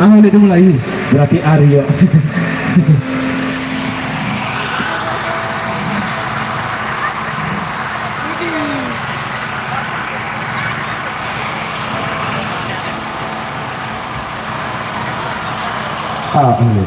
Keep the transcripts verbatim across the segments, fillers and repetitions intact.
Ah, udah dimulai. Berarti Aryo. Ah, ini.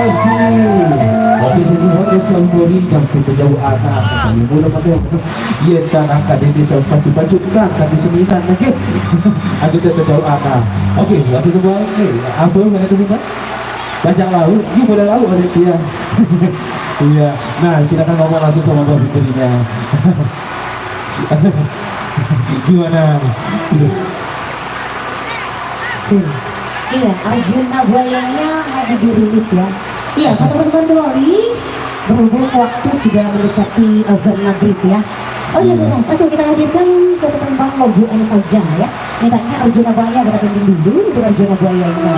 Kasih. Oke, saya mohon ya, sambori dan kita jauh anak. Mula pada, iya, tanah kadene saya pacu-pacu kan, kaki semitan lagi. Aku tak tahu anak. Oke, waktu itu buat, eh, apa yang ada, Bang? Bajak laut, you boleh laut, ada dia. Iya. Nah, silakan ngomong langsung sama Mbak Fitrinya. Gimana? Sudah. Sin. Iya, Arjuna Buayanya lagi dirilis ya. Iya, satu persembahan kembali. Berhubung waktu sudah mendekati azan maghrib ya. Oh iya, Iya. Tunas. Oke, kita hadirkan satu persembahan lagu M saja ya. Mintanya Arjuna Buaya kita pimpin dulu untuk Arjuna Buayanya.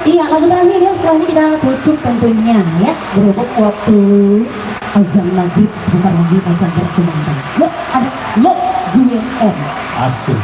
Iya, lagu terakhir ya, setelah ini kita tutup tentunya ya. Berhubung waktu azan maghrib sebentar lagi akan berkumandang. Yuk, ada Yuk Gue M. Asik.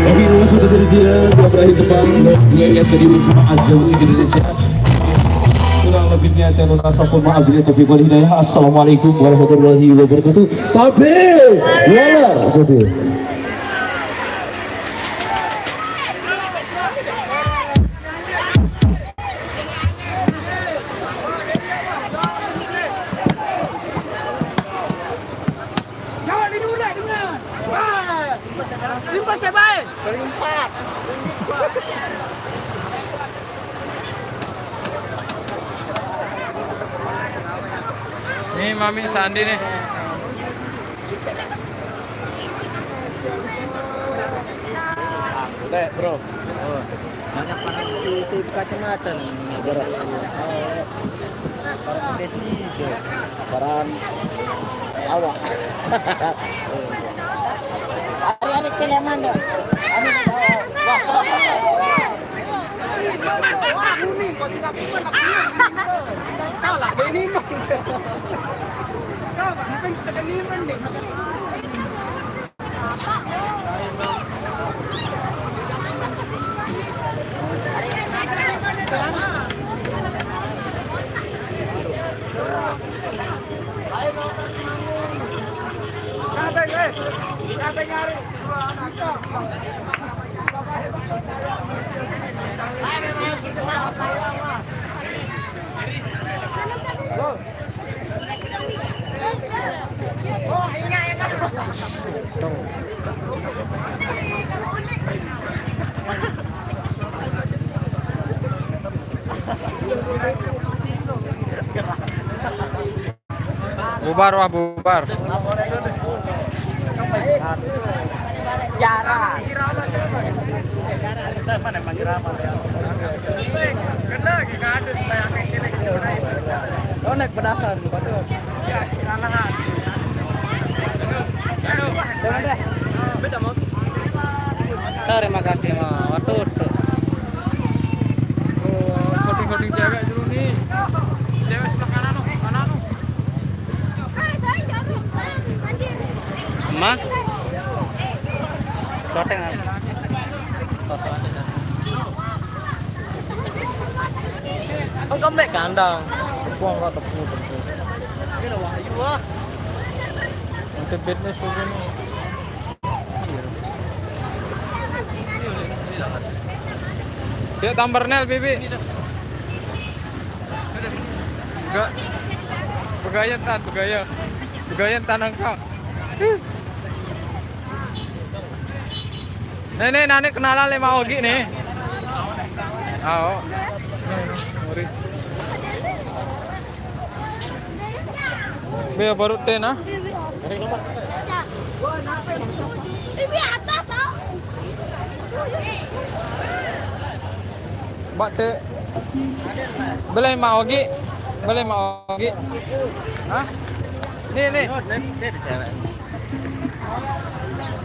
Oke, nomor satu dari dia, gua berakhir depan. Dia yang tadi bersama Aja Musik Indonesia. Kurang lebihnya, saya mohon maaf, bila taufiq wal hidayah. Assalamualaikum warahmatullahi wabarakatuh. Tapi, wala, jadi. Jangan diulang dengan. Wah. Limpah saya baik. Kali empat. Nih, Mami Sandi nih. Dek, bro. Banyak banget di, di kacamata nih. Saudara. Para spesies. Para awak. Ari-ari keleman dong. Kami bawa. Salah, ini mah. Kau, bukan kita keniman deh. Bubar, wah, bubar. Jarang. Oh, naik pedasan, betul. Ya, salahan. Aduh, aduh. Terima kasih, Mo. Waduh, tuh. Oh, shooting-shooting cewek dulu nih. Cewek sebelah kanan, no. Kanan, no. Emak? Shooting apa? Sosok aja, dah. Kan kamu naik kandang. Tepung kok, tepung, tepung. Ini ada wahyu, ah. Nanti bednya suruh nih. Yuk, tampar Nel, Bibi. Enggak. Pegayan, Tan, pegayan. Pegayan, Tan, angkat. Nih, nih, nani kenalan lima Ogi nih. Ayo. Mari. Biar baru teh, nah. Mbak Dek. Boleh Mak Ogi? Boleh Mak Ogi? Hah? Nih, nih.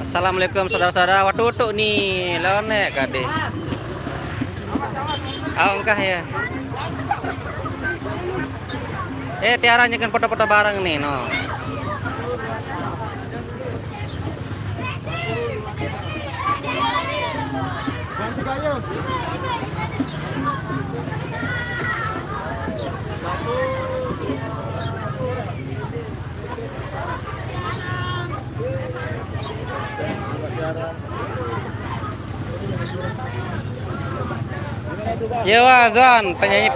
Assalamualaikum saudara-saudara. Wah, tutuk nih, lone kade. Awas engkah ya. Eh, Tiara nyekin foto-foto bareng nih, no. Yo, Azan, penyanyi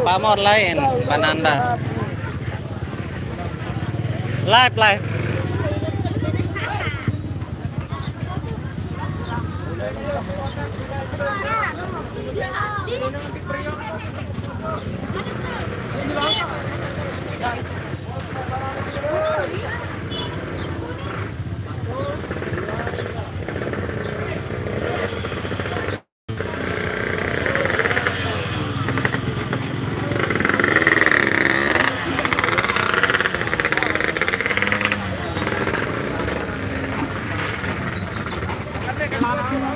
pamor lain, Bananda. Live, live.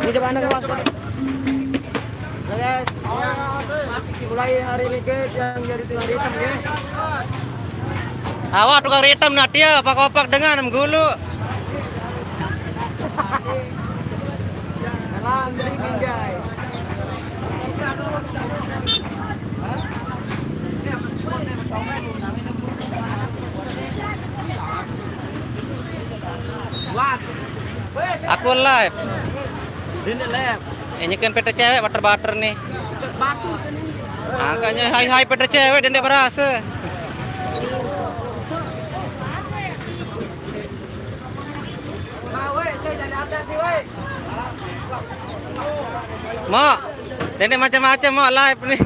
Ini coba anda keluar. Oke, guys, ya, mulai hari ini, guys, yang jadi tukang ritem, ya. Awak tukang ritem nah, dia apa kopak dengan em gulu. Dalam diri, guys. Aku live. Ini live. Ini kan pete cewek bater-bater nih. Angkanya hai-hai pete cewek dan dia berasa. Mak, nenek macam-macam, Mak, live nih.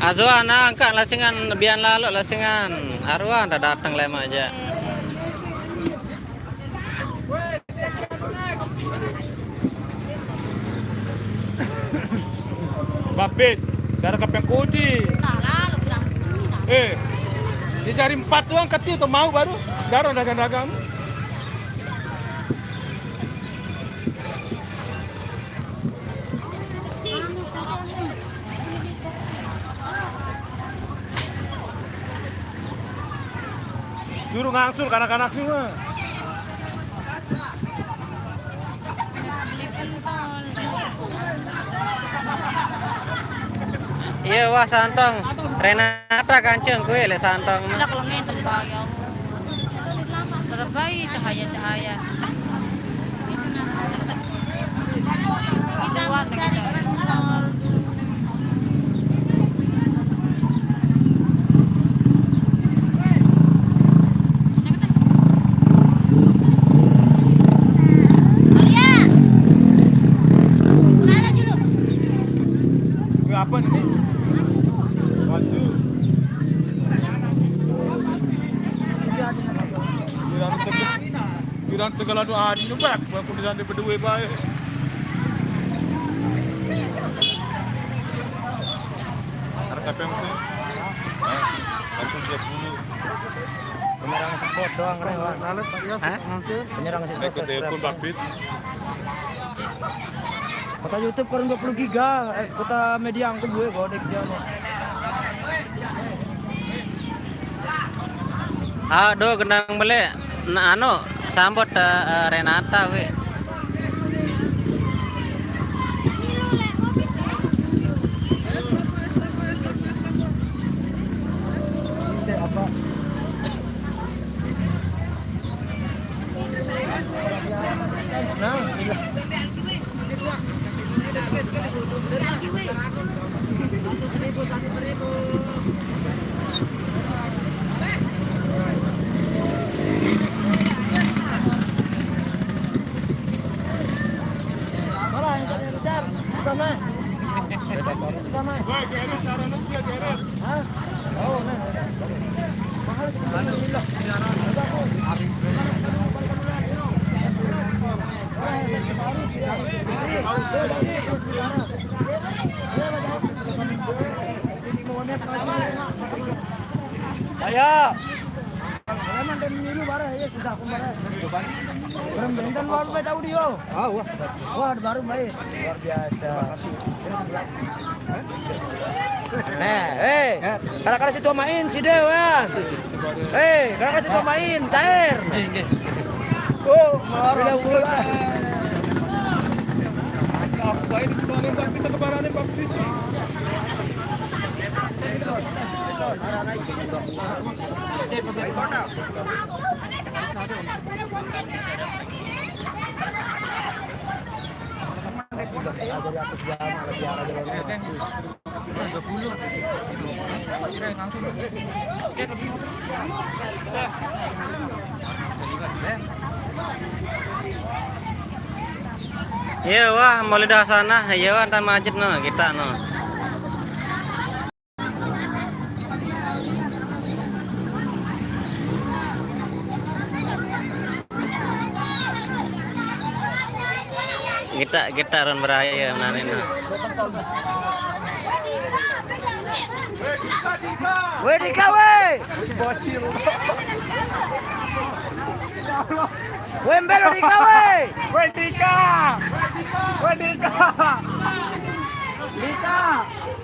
Azwan, angkat lasingan, bian lalu lasingan. Arwan dah datang lama aja. Bapit, darah kapeng kuji. Eh, dia cari empat doang kecil tuh mau baru. Darah dagang-dagang. Juru ngangsur kanak-kanak sih mah. Iya, wah, santong. Renata kancing kue lek santong mah. Ada kalau ngeten, Pak, ya Allah. Terbaik cahaya-cahaya. Kita mencari pentol. Apa ini? Waduh. Itu kalau doa di luar, aku di sana berdua baik. Harga pempek. Langsung tiga puluh. Penyerang sesot doang, Wan. Lalu, Pak Yos, hah? Langsung. Penyerang sesot. Ikut telepon, Pak Pit. Kota YouTube kurang dua puluh giga, eh, kota media angku gue godek dia no. Aduh, gendang beli. Nah, anu, sambut, eh, eh, Renata, we. Apa? Nah, Ayo. Belum, belum, baru bae tahu dia. Ah, wah. Wah, baru baik. Luar biasa. Nah, eh, ya. Kalau kada situ main si Dewa. Eh, kalau kada situ main, cair. Oh, bila bola. Dua puluh. Oke, langsung. Oke, lebih. Iya, wah, mulai dah sana. Iya, wah, antar masjid no, kita no. Kita, kita ron beraya menari no. Weh, Dika, weh. Bocil. Weh, mbelo Dika, weh. Weh, Dika. Weh, Dika. Dika.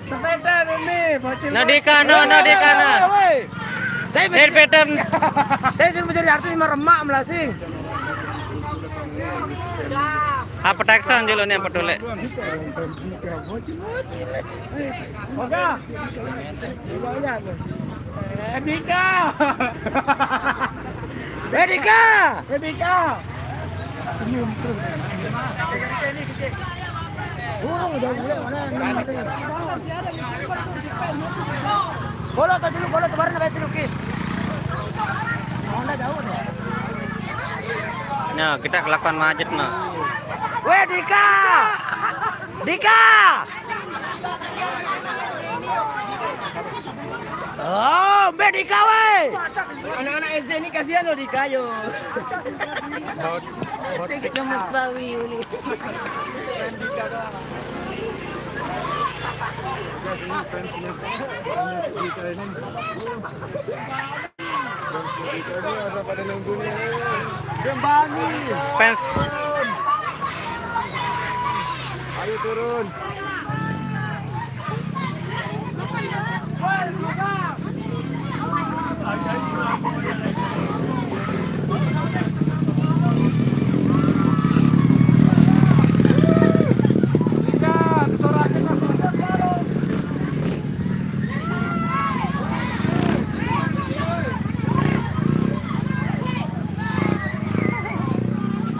Sepeda ini, bocil. Nah, Dika, no, no, Dika, no. Weh, weh. Saya Nih, sepeda. Saya suruh menjadi artis sama remak melasing. Apa teksan dulu nih, apa dulu? Oke. Edika. Edika. Edika. Senyum terus. Burung jauh, mana? Bola ke dulu, bola kemarin sampai si Lukis. Mana jauh nih? Nah, kita kelakuan macet, nah. Weh, Dika. Dika. Oh, Mbak Dika, weh. Anak-anak S D ini kasihan loh Dika, yo. Dia gemes bawi ini. Fans. Ayo turun.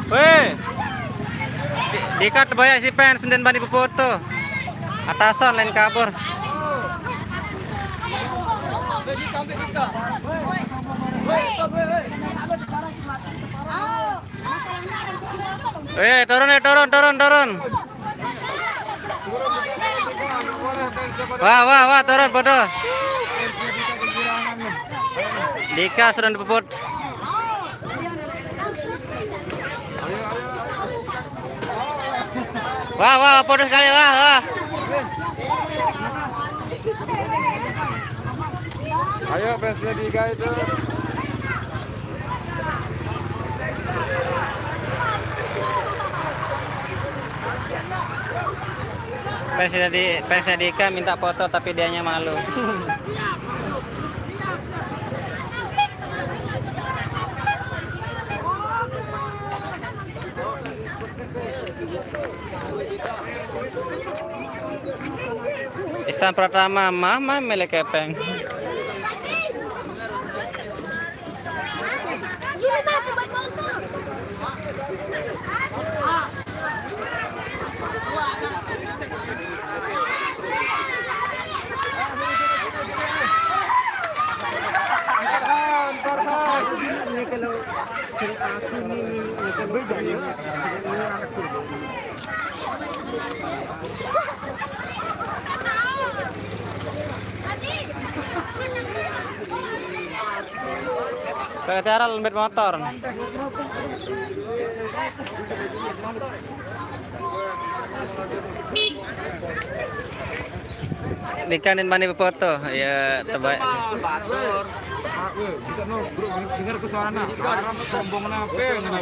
Weh. Di-, dikat banyak si fans dan bani foto. Atasan lain kabur. Eh, turun, eh, turun, turun, turun. Wah, wah, wah, turun, bodoh. Dika sudah dipeput. Wah, wah, foto sekali, wah, wah. Ayo, fansnya Dika itu. Fansnya di, fansnya Dika minta foto tapi dianya malu. Isan Pratama, mama milik kepeng. Kayak tiara lembet motor. Dikanin mani foto, ya terbaik. Pak, weh, kita no, bro, dengar ke sana. Orang sombong kenapa? Kenapa?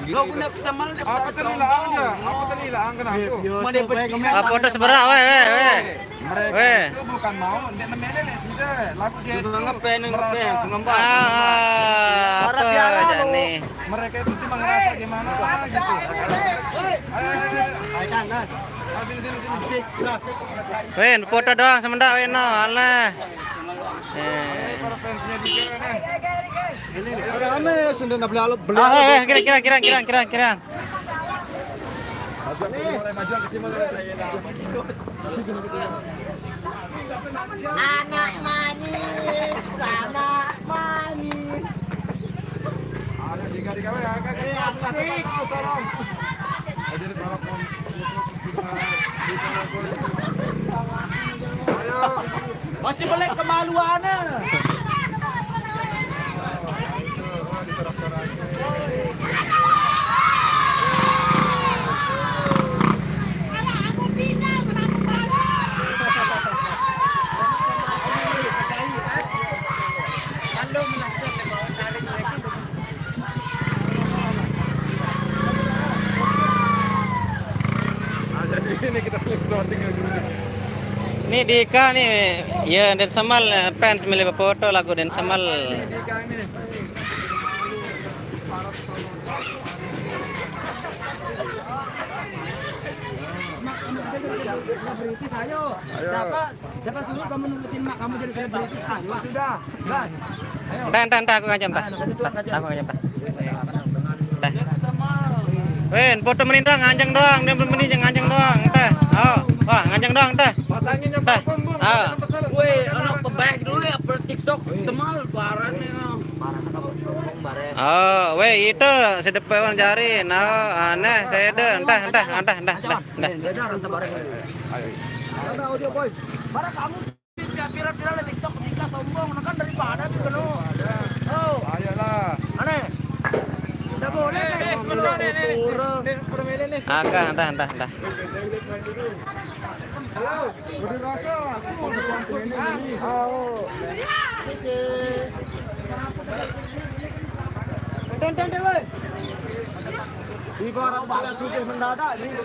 Gitu, gitu. Apa tadi hilang aja? Apa tadi hilang kenapa? Ah, foto seberak, weh, weh, weh. Mereka Weh. Itu bukan mau, dia nemenin ya sudah. Lagu dia itu Ngepen, ngepen, merasa pengembang. Ah, apa jani? Mereka itu cuma ngerasa gimana gitu. Ayo, ayo, ayo. Ayo, sini, sini, sini. Win, foto doang semendak, Win, no, alah. Eh. Para fansnya Dika nih. Ini rame sudah nak beli alat beli. Ah, eh, eh, kira, kira, kira, kira, kira, kira. Maju, kecil, maju, kecil, maju. Anak manis, anak manis. Ayo, Dika, Dika, ya, kan, kan, kan, kan, salam. Ayo, Dika, Dika. Ayo. Masih boleh kemaluannya. Nah, jadi ini kita sering syuting ya, gitu. Ini Dika nih, ya, Den Semal, eh, fans milih foto lagu Den Semal. Ini Dika ini. Selebritis, ayo. Siapa siapa suruh kamu nurutin mak kamu jadi selebritis? Ayo sudah, gas. Ayo. Entah, entah, entah, aku ngajem, entah. Nah, lanjut, lanjut. Aku ngajem, entah. Entah. Win, foto meni doang, nganjeng doang, dia belum meni, nganjeng doang, entah. Oh, wah, nganjeng doang, entah. Pasangin yang Entah. balkon, Bung. Ah. Jangan pesan. Woi, anak pebak dulu ya per TikTok. Semal parahnya. Oh, weh, itu sedepan jari. Nah, aneh, saya ada, entah, entah, entah, entah, entah, entah. Ada audio boy. Para kamu viral-viral di TikTok ketika sombong, nah kan daripada gitu no. Oh, Ayolah. aneh. Udah boleh deh. Agak, entah, entah, entah. Tonton deh, woi. Ibarat pala sudah mendadak ini.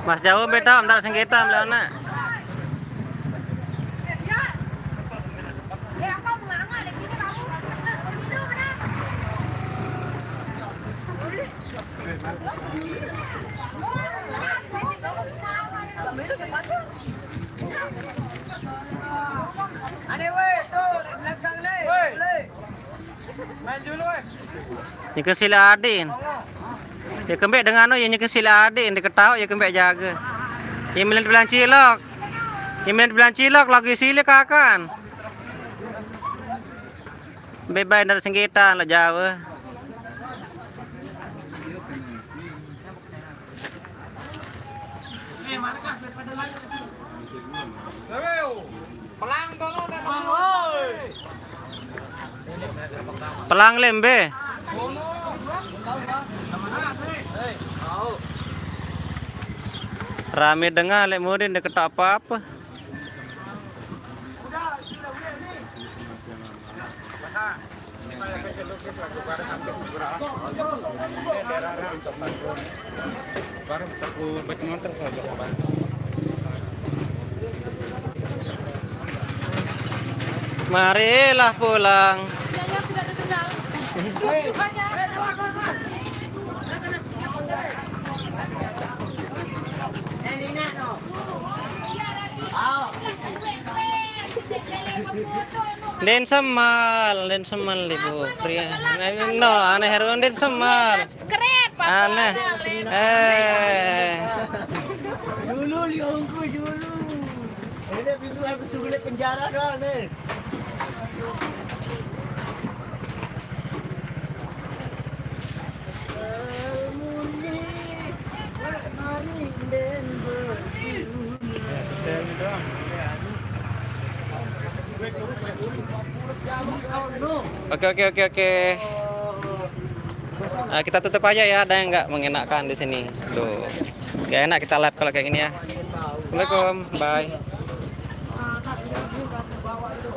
Mas jauh beta, ntar sengketa, melawan nak. Aneh, woi, tuh, di belakang nih. Woi. Boleh. Main dulu, woi. Nyeke sile adin. Ye kembeq dengan no, ye nyeke sile adin, diketaoq ye kembeq jage. Ye milen bilang cilok. Ye milen bilang cilok, lagi sile kakan. Bebai dari senggitan lo jauh. Pelang lembe. Rame dengan leq mudin, ndeq ketok ape-ape. Marilah pulang. Den semal, den semal, Ibu. Pria. No, aneh Herun den semal. Subscribe, Pak. Aneh. Eh. Dulu, liongku dulu. Ini pintu aku suruh penjara doang nih. Oke, oke, oke, oke. Nah, kita tutup aja ya, ada yang nggak mengenakan di sini. Tuh. Nggak enak kita live kalau kayak gini ya. Assalamualaikum, bye.